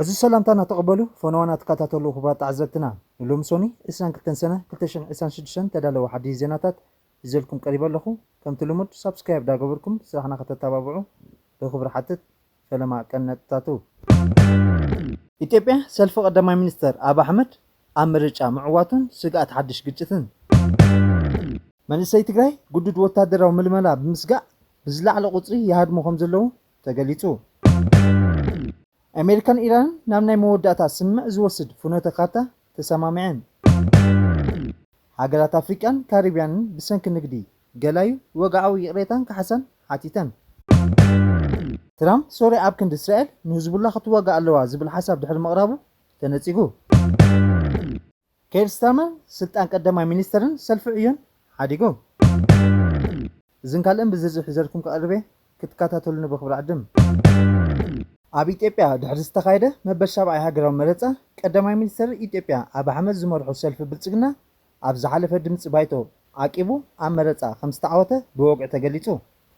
እዚ ሰላምታ እናተቐበሉ ፈነዋና ትከታተሉ ክቡራት ተዓዘብትና፣ ንሎሚ ሶኒ ዕስራን ክልተን ሰነ ክልተ ሽሕን ዕስራን ሽዱሽተን ተዳለወ ሓድሽ ዜናታት ይዘልኩም ቀሪበ ኣለኹ። ከምቲ ልሙድ ሳብስክራይብ ዳገበርኩም ስራሕና ከተተባብዑ ብክብሪ ሓትት። ፈለማ ቀነጥታቱ። ኢትዮጵያ ሰልፊ ቀዳማይ ሚኒስተር ኣብ ኣሕመድ ኣብ ምርጫ ምዕዋቱን ስግኣት ሓድሽ ግጭትን። መንእሰይ ትግራይ ግዱድ ወታደራዊ ምልመላ ብምስጋእ ብዝለዓለ ቁፅሪ ይሃድሙ ከም ዘለዉ ተገሊፁ። ኣሜሪካን ኢራንን ናብ ናይ መወዳእታ ስምምዕ ዝወስድ ፍኖተ ካርታ ተሰማሚዐን። ሃገራት ኣፍሪቃን ካሪብያንን ብሰንኪ ንግዲ ገላዩ ወግዓዊ ይቕሬታን ካሕሳን ሓቲተን። ትራምፕ ሶርያ ኣብ ክንዲ እስራኤል ንህዝቡላ ክትዋጋእ ኣለዋ ዝብል ሓሳብ ድሕሪ ምቕራቡ ተነጺጉ። ኬር ስታርመር ስልጣን ቀዳማይ ሚኒስተርን ሰልፊ ዕዮን ሓዲጉ። እዝን ካልእን ብዝርዝር ሒዘልኩም ክቐርብ እየ፣ ክትከታተሉኒ ብኽብሪ ዕድም። ኣብ ኢትዮጵያ ድሕሪ ዝተኻየደ መበል ሻብዓይ ሃገራዊ መረጻ፣ ቀዳማይ ሚኒስተር ኢትዮጵያ ኣብ ኣሕመድ ዝመርሖ ሰልፊ ብልጽግና ኣብ ዝሓለፈ ድምጺ ባይቶ ዓቂቡ ኣብ መረጻ ከም ዝተዓወተ ብወግዒ ተገሊጹ።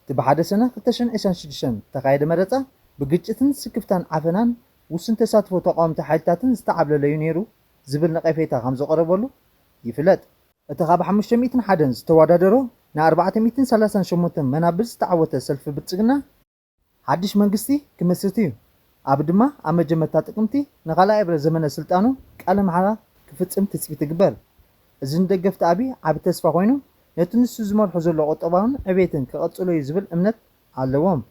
እቲ ብሓደ ሰነ ክልተ ሽሕን ዕስራን ሽዱሽተን ዝተኻየደ መረጻ ብግጭትን ስክፍታን ዓፈናን ውሱን ተሳትፎ ተቓወምቲ ሓይልታትን ዝተዓብለለ'ዩ ነይሩ ዝብል ነቐፌታ ከም ዝቐረበሉ ይፍለጥ። እቲ ካብ ሓሙሽተ ሚእትን ሓደን ዝተወዳደሮ ንኣርባዕተ ሚእትን ሰላሳን ሸሞንተን መናብር ዝተዓወተ ሰልፊ ብልጽግና ሓድሽ መንግስቲ ክመስርት እዩ። ኣብ ድማ ኣብ መጀመርታ ጥቅምቲ ንኻልኣይ እብረ ዘመነ ስልጣኑ ቃለ መሓላ ክፍጽም ትጽቢት ይግበር። እዚ ንደገፍቲ ኣብይ ዓቢ ተስፋ ኮይኑ ነቲ ንሱ ዝመርሖ ዘሎ ቁጠባውን ዕቤትን ክቐጽሎ እዩ ዝብል እምነት ኣለዎም።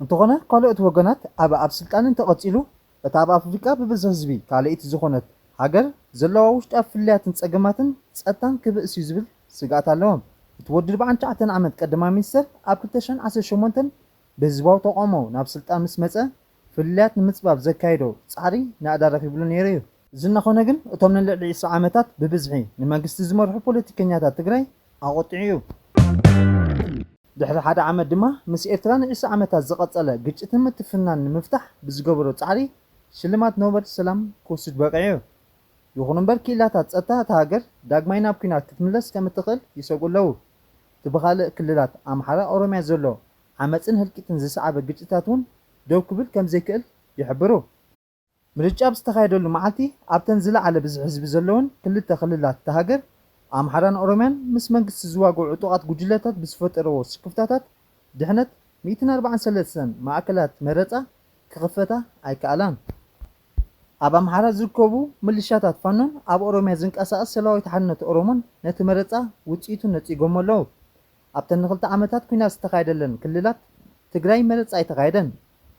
እንተኾነ ካልኦት ወገናት ኣብ ኣብ ስልጣን እንተቐጺሉ እታ ኣብ ኣፍሪቃ ብብዝሒ ህዝቢ ካልኣይቲ ዝኾነት ሃገር ዘለዋ ውሽጣዊ ፍልልያትን ጸገማትን ጸጥታን ክብእስ እዩ ዝብል ስግኣት ኣለዎም። እቲ ወዲ ኣርባዓን ትሽዓተን ዓመት ቀዳማይ ሚኒስተር ኣብ ክልተ ሽሕን ዓሰርተ ሸሞንተን ብህዝባዊ ተቓውሞ ናብ ስልጣን ምስ መጸ ፍልልያት ንምጽባብ ዘካየዶ ጻዕሪ ናእዳ ረኺብሉ ነይሩ እዩ። እዚ እናኾነ ግን እቶም ንልዕሊ ዕስራ ዓመታት ብብዝሒ ንመንግስቲ ዝመርሑ ፖለቲከኛታት ትግራይ ኣቖጢዑ እዩ። ድሕሪ ሓደ ዓመት ድማ ምስ ኤርትራ ንዒስራ ዓመታት ዝቐጸለ ግጭትን ምትፍናን ንምፍታሕ ብዝገበሮ ጻዕሪ ሽልማት ኖበል ሰላም ክወስድ በቒዑ እዩ። ይኹን እምበር ክኢላታት ጸጥታ እታ ሃገር ዳግማይ ናብ ኲናት ክትምለስ ከም እትኽእል ይሰግኡ ኣለዉ። እቲ ብኻልእ ክልላት ኣምሓራ ኦሮምያ ዘሎ ዓመጽን ህልቂትን ዝሰዓበ ግጭታት እውን ደው ክብል ከም ዘይክእል ይሕብሩ። ምርጫ ኣብ ዝተኻየደሉ መዓልቲ ኣብተን ዝለዓለ ብዝሒ ህዝቢ ዘለወን ክልተ ክልላት እታ ሃገር ኣምሓራን ኦሮምያን ምስ መንግስቲ ዝዋግኡ ዕጡቓት ጉጅለታት ብዝፈጠርዎ ስክፍታታት ድሕነት ሚእትን ኣርባዓን ሰለስተን ማእከላት መረጻ ክኽፈታ ኣይከኣላን። ኣብ ኣምሓራ ዝርከቡ ምልሻታት ፋኖን ኣብ ኦሮምያ ዝንቀሳቐስ ሰላዊት ሓርነት ኦሮሞን ነቲ መረጻ ውጽኢቱ ነጺጎሞ ኣለዉ። ኣብተን ንክልተ ዓመታት ኲናት ዝተኻየደለን ክልላት ትግራይ መረጻ ኣይተኻየደን።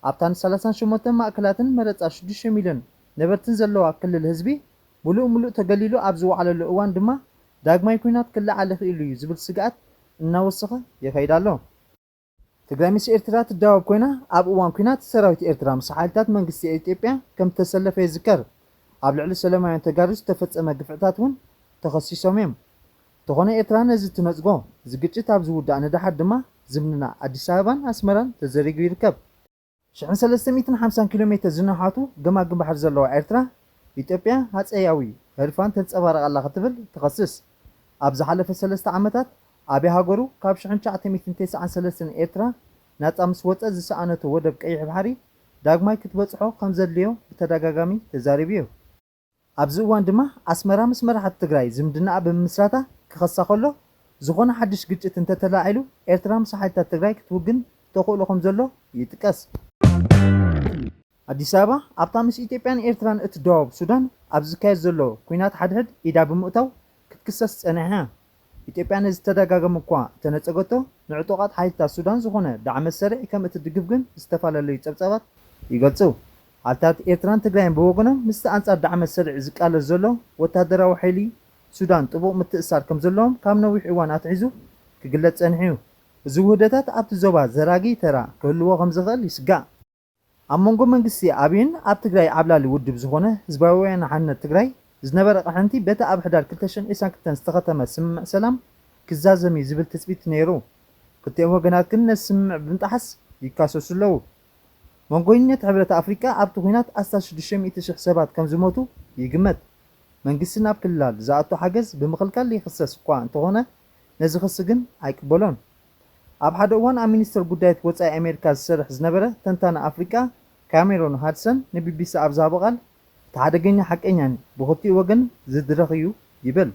ኣብታ ንሰላሳን ሸሞንተን ማእከላትን መረጻ ሽዱሽተ ሚልዮን ነበርትን ዘለዋ ክልል ህዝቢ ምሉእ ምሉእ ተገሊሉ ኣብ ዝወዓለሉ እዋን ድማ ዳግማይ ኲናት ክለዓል ይኽእል እዩ ዝብል ስግኣት እናወሰኸ ይኸይድ ኣሎ። ትግራይ ምስ ኤርትራ ትዳወብ ኮይና ኣብ እዋን ኲናት ሰራዊት ኤርትራ ምስ ሓይልታት መንግስቲ ኢትዮጵያ ከም ዝተሰለፈ ይዝከር። ኣብ ልዕሊ ሰላማውያን ተጋሩ ዝተፈጸመ ግፍዕታት እውን ተኸሲሶም እዮም። እንተኾነ ኤርትራ ነዚ ትነጽጎ። እዚ ግጭት ኣብ ዝውዳእ ንደሓር ድማ ዝምድና ኣዲስ ኣበባን ኣስመራን ተዘሪጉ ይርከብ። ሽሕን ሰለስተ ሚእትን ሓምሳን ኪሎ ሜትር ዝነውሓቱ ገማግም ባሕሪ ዘለዋ ኤርትራ፣ ኢትዮጵያ ሃጸያዊ ህርፋን ተንጸባርቕ ኣላ ክትብል ትኸስስ። ኣብ ዝሓለፈ ሰለስተ ዓመታት ኣብያ ሃገሩ ካብ ሽሕን ትሽዓተ ሚእትን ተስዓን ሰለስተን ኤርትራ ናጻ ምስ ወጸት ዝሰኣነቶ ወደብ ቀይሕ ባሕሪ ዳግማይ ክትበጽሖ ከም ዘድልዮ ብተደጋጋሚ ተዛሪቡ እዩ። ኣብዚ እዋን ድማ ኣስመራ ምስ መራሕቲ ትግራይ ዝምድናኣ ብምምስራታ ክኸሳ ከሎ፣ ዝኾነ ሓድሽ ግጭት እንተተላዒሉ ኤርትራ ምስ ሓይልታት ትግራይ ክትውግን ተኽእሎ ከም ዘሎ ይጥቀስ። ኣዲስ ኣበባ ኣብታ ምስ ኢትዮጵያን ኤርትራን እትደዋወብ ሱዳን ኣብ ዝካየድ ዘሎ ኲናት ሓድሕድ ኢዳ ብምእታው ክትክሰስ ጸኒሓ እያ። ኢትዮጵያ ነዚ ተደጋጋሚ እኳ እንተነጸገቶ፣ ንዕጡቓት ሓይልታት ሱዳን ዝኾነ ዳዕመ ሰሪዕ ከም እትድግፍ ግን ዝተፈላለዩ ጸብጻባት ይገልጹ። ሓይልታት ኤርትራን ትግራይን ብወገኖም ምስቲ ኣንጻር ዳዕመ ሰሪዕ ዝቃለስ ዘሎ ወታደራዊ ሓይሊ ሱዳን ጥቡቕ ምትእስሳር ከም ዘለዎም ካብ ነዊሕ እዋን ኣትሒዙ ክግለጽ ጸኒሑ እዩ። እዚ ውህደታት ኣብቲ ዞባ ዘራጊ ተራ ክህልዎ ከም ዝኽእል ይስጋእ። ኣብ መንጎ መንግስቲ ኣብይን ኣብ ትግራይ ዓብላሊ ውድብ ዝኾነ ህዝባዊ ወያነ ሓርነት ትግራይ ዝነበረ ቅርሕንቲ በቲ ኣብ ሕዳር ክልተ ሽሕን ዕስራን ክልተን ዝተኸተመ ስምምዕ ሰላም ክዛዘም እዩ ዝብል ትጽቢት ነይሩ። ክልቲኦም ወገናት ግን ነዚ ስምምዕ ብምጥሓስ ይካሰሱ ኣለዉ። መንጎይነት ሕብረት ኣፍሪቃ ኣብቲ ኲናት ኣስታት ሽዱሽተ ሚእቲ ሽሕ ሰባት ከም ዝሞቱ ይግመት። መንግስቲ ናብ ክልላት ዝኣቱ ሓገዝ ብምኽልካል ይኽሰስ እኳ እንተኾነ ነዚ ክሲ ግን ኣይቅበሎን። ኣብ ሓደ እዋን ኣብ ሚኒስትር ጉዳያት ወጻኢ ኣሜሪካ ዝሰርሕ ዝነበረ ተንታኒ ኣፍሪቃ ካሜሮን ሃድሰን ንቢቢሲ ኣብ ዝሃቦ ቃል፣ እቲ ሓደገኛ ሓቀኛን ብኽልቲኡ ወገን ዝድረኽ እዩ ይብል።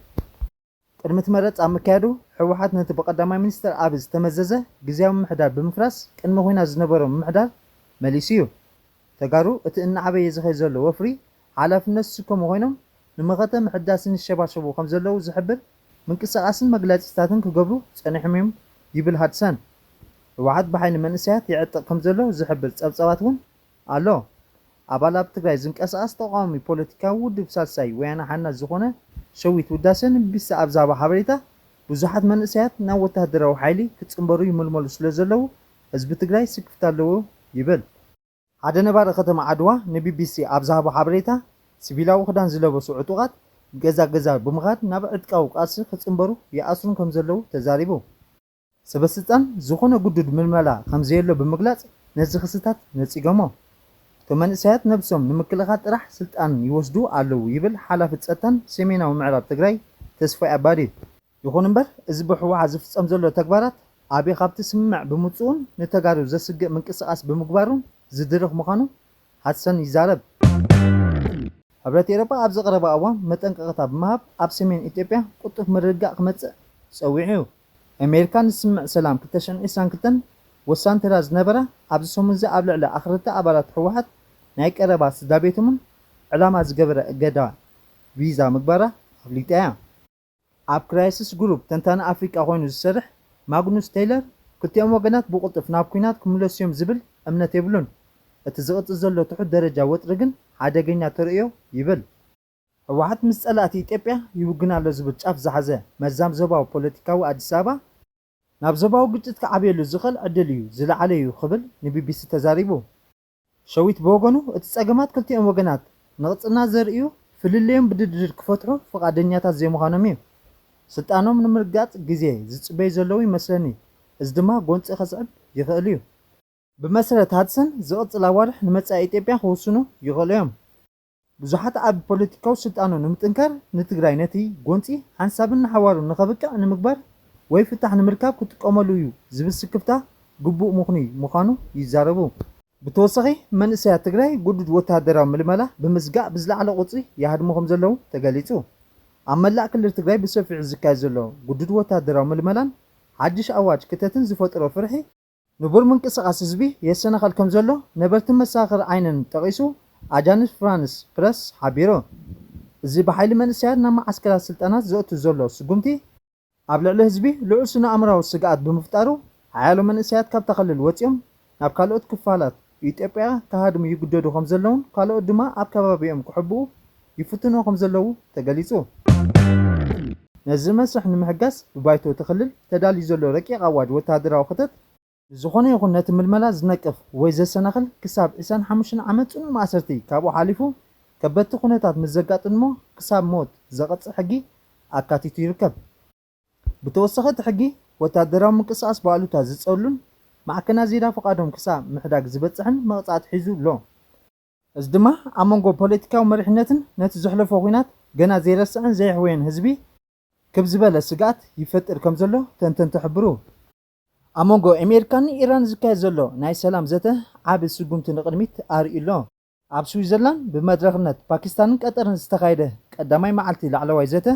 ቅድሚ እቲ መረጻ ምክያዱ፣ ህወሓት ነቲ ብቀዳማይ ሚኒስተር ኣቢ ዝተመዘዘ ግዝያዊ ምምሕዳር ብምፍራስ፣ ቅድሚ ኲናት ዝነበሮ ምምሕዳር መሊሱ እዩ። ተጋሩ እቲ እናዓበየ ዝኸይድ ዘሎ ወፍሪ ሓላፍነት ዝስከሙ ኮይኖም፣ ንመኸተ ምሕዳስን ይሸባሸቡ ከም ዘለዉ ዝሕብር ምንቅስቓስን መግለጺታትን ክገብሩ ጸኒሖም እዮም ይብል ሃድሰን። ህወሓት ብሓይሊ መንእሰያት ይዕጥቕ ከም ዘሎ ዝሕብር ጸብጻባት እውን ኣሎ። ኣባል ኣብ ትግራይ ዝንቀሳቐስ ተቓዋሚ ፖለቲካዊ ውድብ ሳልሳይ ወያነ ሓርነት ዝኾነ ሸዊት ውዳሰ ንቢቢሲ ኣብ ዝሃቦ ሓበሬታ፣ ብዙሓት መንእሰያት ናብ ወተሃደራዊ ሓይሊ ክጽንበሩ ይምልመሉ ስለ ዘለዉ፣ ህዝቢ ትግራይ ስክፍታ ኣለዎ ይብል። ሓደ ነባሪ ከተማ ዓድዋ ንቢቢሲ ኣብ ዝሃቦ ሓበሬታ፣ ሲቪላዊ ክዳን ዝለበሱ ዕጡቓት ገዛ ገዛ ብምኻድ ናብ ዕጥቃዊ ቃልሲ ክጽንበሩ ይኣስሩን ከም ዘለዉ ተዛሪቡ። ሰበስልጣን ዝኾነ ግዱድ ምልመላ ከም ዘየሎ ብምግላጽ፣ ነዚ ክስታት ነጺጎሞ። እቶም መንእሰያት ነብሶም ንምክልኻል ጥራሕ ስልጣን ይወስዱ ኣለዉ ይብል ሓላፊ ጸጥታን ሰሜናዊ ምዕራብ ትግራይ ተስፋይ ኣባዲ። ይኹን እምበር፣ እዚ ብህወሓት ዝፍጸም ዘሎ ተግባራት ኣቢ ካብቲ ስምምዕ ብምውጽኡን ንተጋሩ ዘስግእ ምንቅስቓስ ብምግባሩን ዝድርኽ ምዃኑ ሃድሰን ይዛረብ። ሕብረት ኤውሮጳ ኣብዚ ቀረባ እዋን መጠንቀቕታ ብምሃብ ኣብ ሰሜን ኢትዮጵያ ቅልጡፍ ምርግጋእ ክመጽእ ጸዊዑ እዩ። ኣሜሪካ ንስምምዕ ሰላም ክልተ ሽሕን ዕስራን ክልተን ወሳኒ ተራ ዝነበራ ኣብዚ ሰሙን እዚ ኣብ ልዕሊ ኣኽረርቲ ኣባላት ህወሓት ናይ ቀረባ ስድራ ቤቶምን ዕላማ ዝገበረ እገዳ ቪዛ ምግባራ ኣፍሊጣ እያ። ኣብ ክራይሲስ ግሩፕ ተንታኒ ኣፍሪቃ ኮይኑ ዝሰርሕ ማግኑስ ቴይለር፣ ክልቲኦም ወገናት ብቕልጡፍ ናብ ኲናት ክምለሱ እዮም ዝብል እምነት የብሉን። እቲ ዝቕጽል ዘሎ ትሑት ደረጃ ወጥሪ ግን ሓደገኛ ተርእዮ ይብል። ህወሓት ምስ ጸላእቲ ኢትዮጵያ ይውግን ኣሎ ዝብል ጫፍ ዝሓዘ መርዛም ዞባዊ ፖለቲካዊ ኣዲስ ኣበባ፣ ናብ ዞባዊ ግጭት ክዓብየሉ ዝኽእል ዕድል እዩ ዝለዓለ እዩ ክብል ንቢቢሲ ተዛሪቡ። ሸዊት ብወገኑ፣ እቲ ጸገማት ክልቲኦም ወገናት ንቕጽልና ዘርእዩ ፍልልዮም ብድርድር ክፈትሑ ፍቓደኛታት ዘይምዃኖም እዩ። ስልጣኖም ንምርጋጽ ግዜ ዝጽበዩ ዘለዉ ይመስለኒ፣ እዚ ድማ ጎንጺ ከስዕብ ይኽእል እዩ። ብመሰረት ሃድሰን፣ ዝቕጽል ኣዋርሕ ንመጻኢ ኢትዮጵያ ክውስኑ ይኽእሉ እዮም። ብዙሓት ኣብ ፖለቲካዊ ስልጣኑ ንምጥንካር ንትግራይ ነቲ ጎንጺ ሓንሳብን ንሓዋሩን ንኸብቅዕ ንምግባር ወይ ፍታሕ ንምርካብ ክጥቀመሉ እዩ ዝብል ስክፍታ ግቡእ ምኽኑይ ምዃኑ ይዛረቡ። ብተወሳኺ፣ መንእሰያት ትግራይ ግዱድ ወተሃደራዊ ምልመላ ብምስጋእ ብዝለዓለ ቁጽሪ ይሃድሙ ከም ዘለዉ ተገሊጹ። ኣብ መላእ ክልል ትግራይ ብሰፊሑ ዝካየድ ዘሎ ግዱድ ወተሃደራዊ ምልመላን ሓድሽ ኣዋጅ ክተትን ዝፈጠሮ ፍርሒ ንቡር ምንቅስቓስ ህዝቢ የሰናኸል ከም ዘሎ ነበርትን መሰኻኽር ዓይንን ጠቒሱ ኣጃንስ ፍራንስ ፕረስ ሓቢሩ። እዚ ብሓይሊ መንእሰያት ናብ መዓስከራት ስልጠናት ዘእቱ ዘሎ ስጉምቲ ኣብ ልዕሊ ህዝቢ ልዑል ስነ ኣእምራዊ ስግኣት ብምፍጣሩ ሓያሎ መንእሰያት ካብታ ክልል ወጺኦም ናብ ካልኦት ክፋላት ኢትዮጵያ ክሃድሙ ይግደዱ ከም ዘለውን ካልኦት ድማ ኣብ ከባቢኦም ክሕብኡ ይፍትኑ ከም ዘለዉ ተገሊጹ። ነዚ መስርሕ ንምሕጋዝ ብባይቶ እቲ ክልል ተዳልዩ ዘሎ ረቂቕ ኣዋጅ ወተሃደራዊ ክተት ንዝኾነ ይኹን ነቲ ምልመላ ዝነቅፍ ወይ ዘሰናኽል ክሳብ ዕስራን ሓሙሽተን ዓመት ጽኑዕ ማእሰርቲ፣ ካብኡ ሓሊፉ ከበድቲ ኩነታት ምስ ዘጋጥሞ ክሳብ ሞት ዘቐጽዕ ሕጊ ኣካቲቱ ይርከብ። ብተወሳኺ እቲ ሕጊ ወታደራዊ ምንቅስቓስ ብኣሉታ ዝጸሉን ማዕከናት ዜዳ ፍቓዶም ክሳብ ምሕዳግ ዝበጽሕን መቕጻዕቲ ሒዙ ኣሎ። እዚ ድማ ኣብ መንጎ ፖለቲካዊ መሪሕነትን ነቲ ዘሕለፎ ኲናት ገና ዘይረስዐን ዘየሕወየን ህዝቢ ክብ ዝበለ ስግኣት ይፈጥር ከም ዘሎ ተንተንቲ ይሕብሩ። ኣብ መንጎ ኣሜሪካን ኢራን ዝካየድ ዘሎ ናይ ሰላም ዘተ ዓቢ ስጉምቲ ንቕድሚት ኣርእዩ ኣሎ። ኣብ ስዊዘርላንድ ብመድረኽነት ፓኪስታንን ቀጠርን ዝተኻየደ ቀዳማይ መዓልቲ ላዕለዋይ ዘተ፣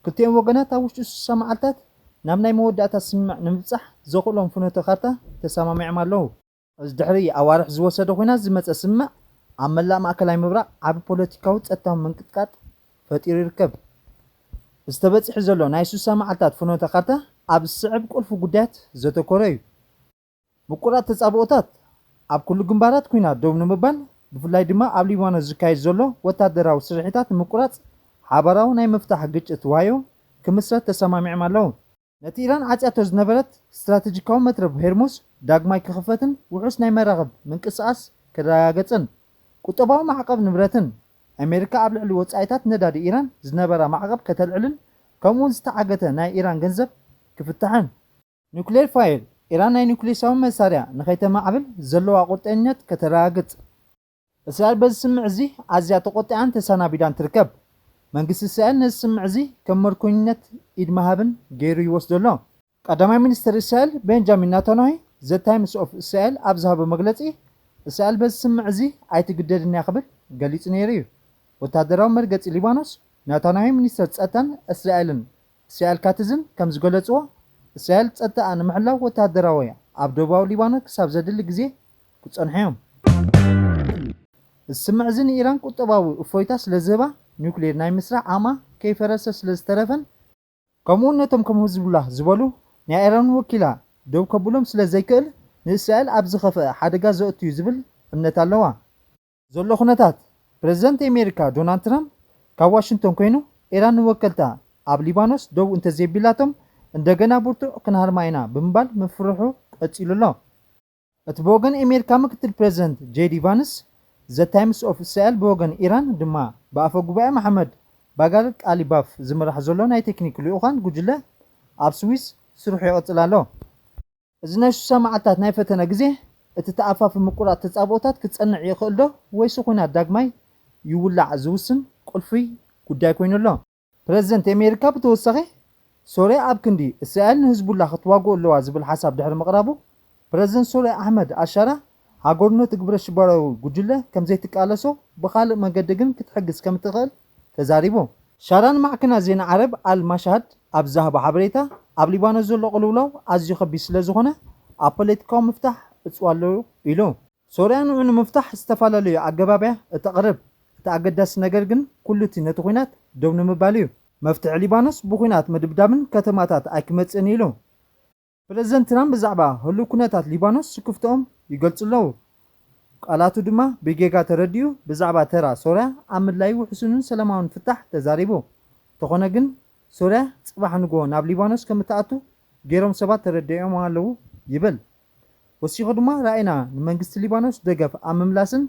ክልቲኦም ወገናት ኣብ ውሽጢ ስሳ መዓልታት ናብ ናይ መወዳእታ ስምምዕ ንምብጻሕ ዘኽእሎም ፍኖተ ካርታ ተሰማሚዖም ኣለዉ። እዚ ድሕሪ ኣዋርሕ ዝወሰደ ኲናት ዝመጸ ስምምዕ፣ ኣብ መላእ ማእከላይ ምብራቕ ዓቢ ፖለቲካዊ ጸጥታዊ ምንቅጥቃጥ ፈጢሩ ይርከብ። እዚ ተበጺሑ ዘሎ ናይ ስሳ መዓልታት ፍኖተ ካርታ ኣብ ዝስዕብ ቁልፊ ጉዳያት ዘተኮረ እዩ። ምቁራጽ ተጻብኦታት፣ ኣብ ኩሉ ግንባራት ኲናት ደው ንምባል፣ ብፍላይ ድማ ኣብ ሊባኖስ ዝካየድ ዘሎ ወታደራዊ ስርሒታት ንምቁራጽ፣ ሓባራዊ ናይ ምፍታሕ ግጭት ዋዮ ክምስረት ተሰማሚዖም ኣለዉ። ነቲ ኢራን ዓጽያቶ ዝነበረት ስትራተጂካዊ መትረብ ሄርሙዝ ዳግማይ ክኽፈትን ውሑስ ናይ መራኽብ ምንቅስቓስ ክረጋገጽን፣ ቁጠባዊ ማዕቀብ ንብረትን፣ ኣሜሪካ ኣብ ልዕሊ ወጻኢታት ነዳዲ ኢራን ዝነበራ ማዕቀብ ከተልዕልን፣ ከምኡውን ዝተዓገተ ናይ ኢራን ገንዘብ ክፍታሕን። ኑክሌር ፋይር፣ ኢራን ናይ ኑክሌሳዊ መሳርያ ንኸይተማዕብል ዘለዋ ቁርጠኝነት ከተረጋግጽ። እስራኤል በዚ ስምምዕ እዚ ኣዝያ ተቖጢዓን ተሰናቢዳን ትርከብ። መንግስቲ እስራኤል ነዚ ስምምዕ እዚ ከም ምርኮኝነት ኢድ ምሃብን ገይሩ ይወስዶ ኣሎ። ቀዳማይ ሚኒስተር እስራኤል ቤንጃሚን ናታንያሁ ዘ ታይምስ ኦፍ እስራኤል ኣብ ዝሃቦ መግለጺ፣ እስራኤል በዚ ስምምዕ እዚ ኣይትግደድን እያ ክብል ገሊጹ ነይሩ እዩ። ወታደራዊ መርገጺ ሊባኖስ፣ ናታንያሁ ሚኒስተር ጸጥታን እስራኤልን እስራኤል ካትዝን ከም ዝገለጽዎ፣ እስራኤል ጸጥታኣ ንምሕላው ወታደራዊ ኣብ ደቡባዊ ሊባኖስ ክሳብ ዘድሊ ግዜ ክጸንሑ እዮም። እዚ ስምምዕ እዚ ንኢራን ቁጠባዊ እፎይታ ስለ ዝህባ፣ ኒውክሌር ናይ ምስራሕ ዓቕማ ከይፈረሰ ስለ ዝተረፈን፣ ከምኡውን ነቶም ከም ህዝቡላህ ዝበሉ ናይ ኢራን ወኪላ ደው ከብሎም ስለ ዘይክእል፣ ንእስራኤል ኣብ ዝኸፍአ ሓደጋ ዘእቱ እዩ ዝብል እምነት ኣለዋ። ዘሎ ኩነታት፣ ፕረዚደንት ኣሜሪካ ዶናልድ ትራምፕ ካብ ዋሽንግቶን ኮይኑ፣ ኢራን ንወከልታ ኣብ ሊባኖስ ደው እንተዘይቢላቶም፣ እንደገና ብርቱዕ ክንሃርማ ኢና ብምባል ምፍርሑ ቀጺሉ ኣሎ። እቲ ብወገን ኣሜሪካ ምክትል ፕረዚደንት ጄዲ ቫንስ፣ ዘ ታይምስ ኦፍ እስራኤል፣ ብወገን ኢራን ድማ ብኣፈ ጉባኤ መሓመድ ባጋር ቃሊባፍ ዝምራሕ ዘሎ ናይ ቴክኒክ ልኡኻን ጉጅለ ኣብ ስዊስ ስርሑ ይቕጽል ኣሎ። እዚ ናይ ሽሳ መዓልታት ናይ ፈተነ ግዜ፣ እቲ ተኣፋፊ ምቁራጽ ተጻብኦታት ክጸንዕ ይኽእል ዶ ወይስ ኹናት ዳግማይ ይውላዕ ዝውስን ቁልፊ ጉዳይ ኮይኑ ኣሎ። ፕረዚደንት ኣሜሪካ ብተወሳኺ፣ ሶርያ ኣብ ክንዲ እስራኤል ንህዝቡላ ክትዋግኦ ኣለዋ ዝብል ሓሳብ ድሕሪ ምቕራቡ፣ ፕረዚደንት ሶርያ ኣሕመድ ኣሻራ፣ ሃገሩ ነቲ ግብረ ሽበራዊ ጉጅለ ከም ዘይትቃለሶ፣ ብኻልእ መገዲ ግን ክትሕግዝ ከም እትኽእል ተዛሪቡ። ሻራ ንማዕከናት ዜና ዓረብ ኣል ማሻሃድ ኣብ ዝሃቦ ሓበሬታ፣ ኣብ ሊባኖስ ዘሎ ቅልውላው ኣዝዩ ከቢድ ስለ ዝኾነ፣ ኣብ ፖለቲካዊ ምፍታሕ እጽዋ ኣለዉ ኢሉ። ሶርያ ንዑ ንምፍታሕ ዝተፈላለዩ ኣገባብ እያ እተቕርብ። እቲ ኣገዳሲ ነገር ግን ኩሉ እቲ ነቲ ኲናት ደው ንምባል እዩ። መፍትሒ ሊባኖስ ብኲናት ምድብዳብን ከተማታት ኣይክመጽእን ኢሉ። ፕረዚደንት ትራምፕ ብዛዕባ ህሉው ኩነታት ሊባኖስ ስክፍትኦም ይገልጹ ኣለዉ። ቃላቱ ድማ ብጌጋ ተረዲኡ ብዛዕባ ተራ ሶርያ ኣብ ምድላይ ውሕሱንን ሰላማውን ፍታሕ ተዛሪቡ። እንተኾነ ግን ሶርያ ጽባሕ ንግሆ ናብ ሊባኖስ ከም እትኣቱ ገይሮም ሰባት ተረዲኦም ኣለዉ ይብል። ወሲኹ ድማ ራኢና ንመንግስቲ ሊባኖስ ደገፍ ኣብ ምምላስን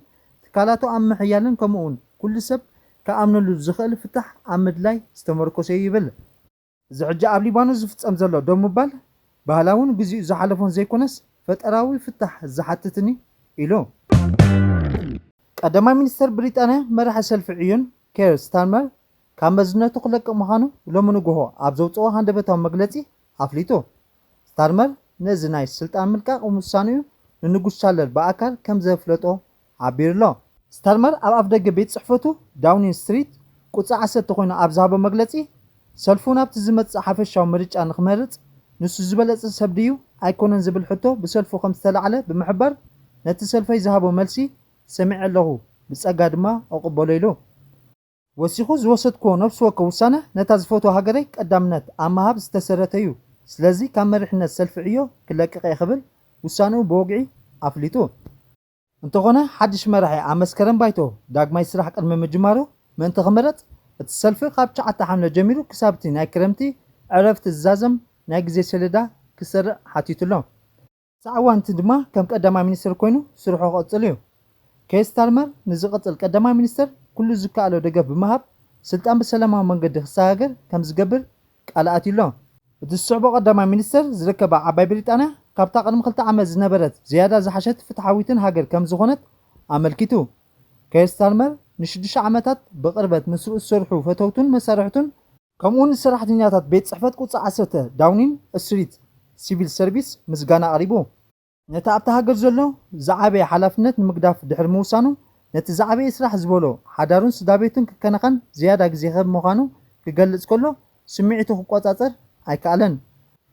ትካላቱ ኣብ ምሕያልን ከምኡውን ኩሉ ሰብ ክኣምነሉ ዝኽእል ፍታሕ ኣብ ምድላይ ዝተመርኮሰ እዩ ይብል። እዚ ሕጂ ኣብ ሊባኖስ ዝፍጸም ዘሎ ደው ምባል ባህላውን ግዚኡ ዝሓለፎን ዘይኮነስ ፈጠራዊ ፍታሕ ዝሓትትን እዩ ኢሉ። ቀዳማይ ሚኒስተር ብሪጣንያ መራሒ ሰልፊ ዕዮን ኬር ስታርመር ካብ መዝነቱ ክለቅቕ ምዃኑ ሎሚ ንግሆ ኣብ ዘውፅኦ ሃንደበታዊ መግለፂ ኣፍሊጡ። ስታርመር ነዚ ናይ ስልጣን ምልቃቕ ውሳኔኡ ንንጉስ ቻርለስ ብኣካል ከም ዘፍለጦ ሓቢሩ ኣሎ። ስታርመር ኣብ ኣፍደገ ቤት ጽሕፈቱ ዳውኒንግ ስትሪት ቁጽሪ ዓሰርተ ኮይኑ ኣብ ዝሃቦ መግለጺ፣ ሰልፉ ናብቲ ዝመጽእ ሓፈሻዊ ምርጫ ንኽመርጽ ንሱ ዝበለጸ ሰብ ድዩ ኣይኮነን ዝብል ሕቶ ብሰልፉ ከም ዝተላዕለ ብምሕባር፣ ነቲ ሰልፈይ ዝሃቦ መልሲ ሰሚዐ ኣለኹ፣ ብጸጋ ድማ እቕበሎ ኢሉ። ወሲኹ፣ ዝወሰድክዎ ነፍሲ ወከፍ ውሳነ ነታ ዝፈትዋ ሃገረይ ቀዳምነት ኣብ ምሃብ ዝተሰረተ እዩ። ስለዚ ካብ መሪሕነት ሰልፊ ዕዮ ክለቅቕ እየ ክብል ውሳንኡ ብወግዒ ኣፍሊጡ። እንተኾነ ሓድሽ መራሒ ኣብ መስከረም ባይቶ ዳግማይ ስራሕ ቅድሚ ምጅማሩ ምእንቲ ክምረጽ፣ እቲ ሰልፊ ካብ ትሽዓተ ሓምለ ጀሚሩ ክሳብ እቲ ናይ ክረምቲ ዕረፍቲ ዝዛዘም ናይ ግዜ ሰሌዳ ክሰርዕ ሓቲቱ ኣሎ። ሳዕ እዋንቲ ድማ ከም ቀዳማይ ሚኒስተር ኮይኑ ስርሑ ክቕጽል እዩ። ኬር ስታርመር ንዝቕጽል ቀዳማይ ሚኒስተር ኩሉ ዝከኣሎ ደገፍ ብምሃብ ስልጣን ብሰላማዊ መንገዲ ክሰጋገር ከም ዝገብር ቃል ኣትዩ ኣሎ። እቲ ዝስዕቦ ቀዳማይ ሚኒስተር ዝርከባ ዓባይ ብሪጣንያ ካብታ ቅድሚ ክልተ ዓመት ዝነበረት ዝያዳ ዝሓሸት ፍትሓዊትን ሃገር ከም ዝኾነት ኣመልኪቱ። ኬር ስታርመር ንሽዱሽተ ዓመታት ብቕርበት ምስኡ ዝሰርሑ ፈተውቱን መሳርሕቱን ከምኡውን ንሰራሕተኛታት ቤት ጽሕፈት ቁጽሪ ዓሰርተ ዳውኒንግ ስትሪት ሲቪል ሰርቪስ ምስጋና ኣቕሪቡ። ነቲ ኣብታ ሃገር ዘሎ ዝዓበየ ሓላፍነት ንምግዳፍ ድሕሪ ምውሳኑ፣ ነቲ ዝዓበየ ስራሕ ዝበሎ ሓዳሩን ስድራቤቱን ክከናኸን ዝያዳ ግዜ ክህብ ምዃኑ ክገልጽ ከሎ፣ ስምዒቱ ክቆጻጸር ኣይከኣለን።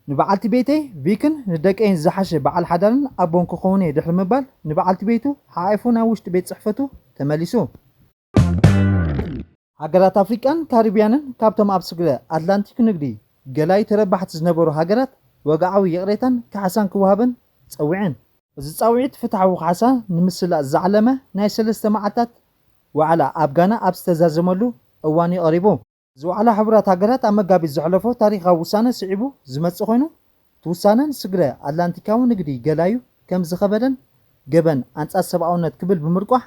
ንበዓልቲ ቤተይ ቪክን ንደቀይን ዝሓሸ በዓል ሓዳርን ኣቦን ክኸውን እየ ድሕሪ ምባል፣ ንበዓልቲ ቤቱ ሓቒፉ ናብ ውሽጢ ቤት ጽሕፈቱ ተመሊሱ። ሃገራት ኣፍሪቃን ካሪብያንን ካብቶም ኣብ ስግረ ኣትላንቲክ ንግዲ ገላይ ተረባሕቲ ዝነበሩ ሃገራት ወግዓዊ ይቕሬታን ካሕሳን ክወሃበን ጸዊዐን። እዚ ጻውዒት ፍትሓዊ ካሕሳ ንምስላጥ ዝዓለመ ናይ ሰለስተ መዓልታት ዋዕላ ኣብ ጋና ኣብ ዝተዛዘመሉ እዋን እዩ ቀሪቡ። እዚ ዋዕላ ሕቡራት ሃገራት ኣብ መጋቢት ዘሕለፎ ታሪኻዊ ውሳነ ስዒቡ ዝመጽእ ኮይኑ፣ እቲ ውሳነ ንስግረ ኣትላንቲካዊ ንግዲ ገላዩ ከም ዝኸበደን ገበን ኣንጻር ሰብኣውነት ክብል ብምርቋሕ፣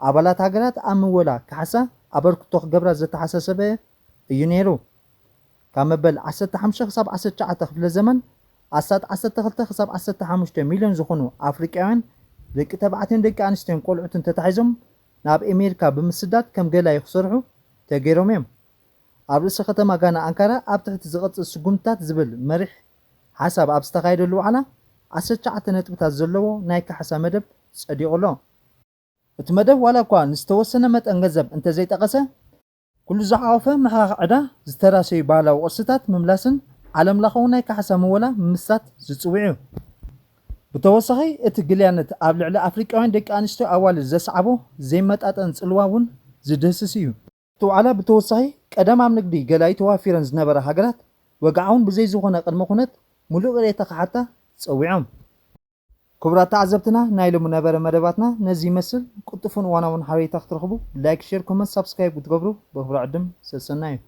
ኣባላት ሃገራት ኣብ ምወላ ካሕሳ ኣበርክቶ ክገብራ ዘተሓሳሰበ እዩ ነይሩ። ካብ መበል ዓሰርተ ሓሙሽተ ክሳብ ዓሰርተ ትሽዓተ ክፍለ ዘመን፣ ኣስታት ዓሰርተ ክልተ ክሳብ ዓሰርተ ሓሙሽተ ሚልዮን ዝኾኑ ኣፍሪቃውያን ደቂ ተባዕትዮን ደቂ ኣንስትዮን ቆልዑትን ተታሒዞም ናብ ኣሜሪካ ብምስዳድ ከም ገላዩ ክሰርሑ ተገይሮም እዮም። ኣብ ርእሰ ከተማ ጋና ኣንካራ ኣብ ትሕቲ ዝቐጽል ስጉምትታት ዝብል መሪሕ ሓሳብ ኣብ ዝተኻየደሉ ዋዕላ፣ ዓሰርተ ትሽዓተ ነጥብታት ዘለዎ ናይ ካሕሳ መደብ ጸዲቑ ኣሎ። እቲ መደብ ዋላ እኳ ንዝተወሰነ መጠን ገንዘብ እንተዘይጠቐሰ፣ ኩሉ ዝሓቖፈ ምሕኻኽ ዕዳ፣ ዝተራሰዩ ባህላዊ ቅርስታት ምምላስን ዓለምለኻዊ ናይ ካሕሳ ምወላ ምምስራት ዝጽውዕ እዩ። ብተወሳኺ፣ እቲ ግልያነት ኣብ ልዕሊ ኣፍሪቃውያን ደቂ ኣንስትዮ ኣዋልድ ዘስዓቦ ዘይመጣጠን ጽልዋ እውን ዝድህስስ እዩ። እቲ ዋዕላ ብተወሳኺ፣ ቀደም ኣብ ንግዲ ገላዩ ተዋፊረን ዝነበራ ሃገራት፣ ወግዓውን ብዘይ ዝኾነ ቅድመ ኩነት ምሉእ ርእየታ ክሓታ ጸዊዖም። ክቡራት ተዓዘብትና፣ ናይ ሎሚ ነበረ መደባትና ነዚ ይመስል። ቅልጡፍን እዋናውን ሓበሬታ ክትረኽቡ፣ ላይክ፣ ሼር፣ ኮመንት፣ ሳብስክራይብ ክትገብሩ ብኽብሪ ዕድም ሰሰና እዩ።